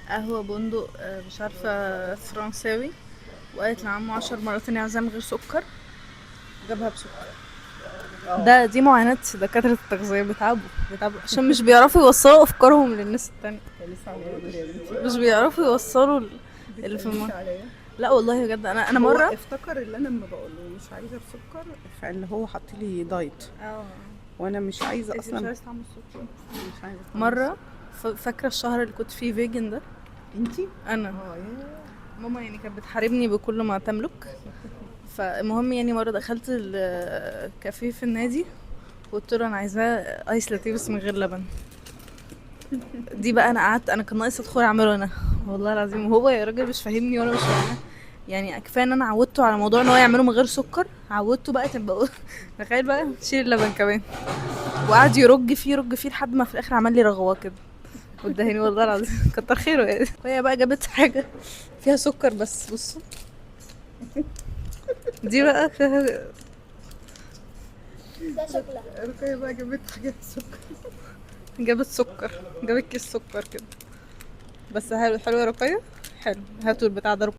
قهوة بندق، مش عارفة فرنساوي، وقالت لعمه 10 مرات ان هي عايزاها من غير سكر، جابها بسكر. دي معاناة دكاترة التغذية، بيتعبوا بيتعبوا عشان مش بيعرفوا يوصلوا أفكارهم للناس التانية. لسه عليا يا بنتي. مش بيعرفوا يوصلوا اللي في بتقليش عليا. لا والله بجد انا هو مرة افتكر اللي انا لما بقول له مش عايزه بسكر، فاللي هو حط لي diet، وانا مش عايزه انت مش اصلا. عايزة طعم السكر. مش عايزه طعم. مرة فاكرة الشهر اللي كنت فيه vegan ده؟ انتي؟ انا. اه يا ماما يعني كانت بتحاربني بكل ما تملك. فالمهم يعني مرة دخلت الكافيه في النادي وقلت له انا عايزاه iced latte بس من غير لبن. دي بقى انا قعدت، انا كان ناقص ادخل اعمله انا والله العظيم، وهو يا راجل مش فاهمني وانا مش فاهمه. يعني كفاية ان انا عودته على موضوع ان هو يعمله من غير سكر، عودته بقى تبقى تخيل بقى تشيل اللبن كمان. وقعد يرج فيه يرج فيه لحد ما في الاخر عمل لي رغوه كده وادهني، والله العظيم كتر خيره يعني. وهي بقى جابت حاجة فيها سكر بس، بصوا دي بقى فيها ده شكلها. رقية بقى جابت حاجات سكر. جابت سكر، جابت كيس سكر كده. بس حلو حلو يا رقية، حلو. هاتوا البتاع ده.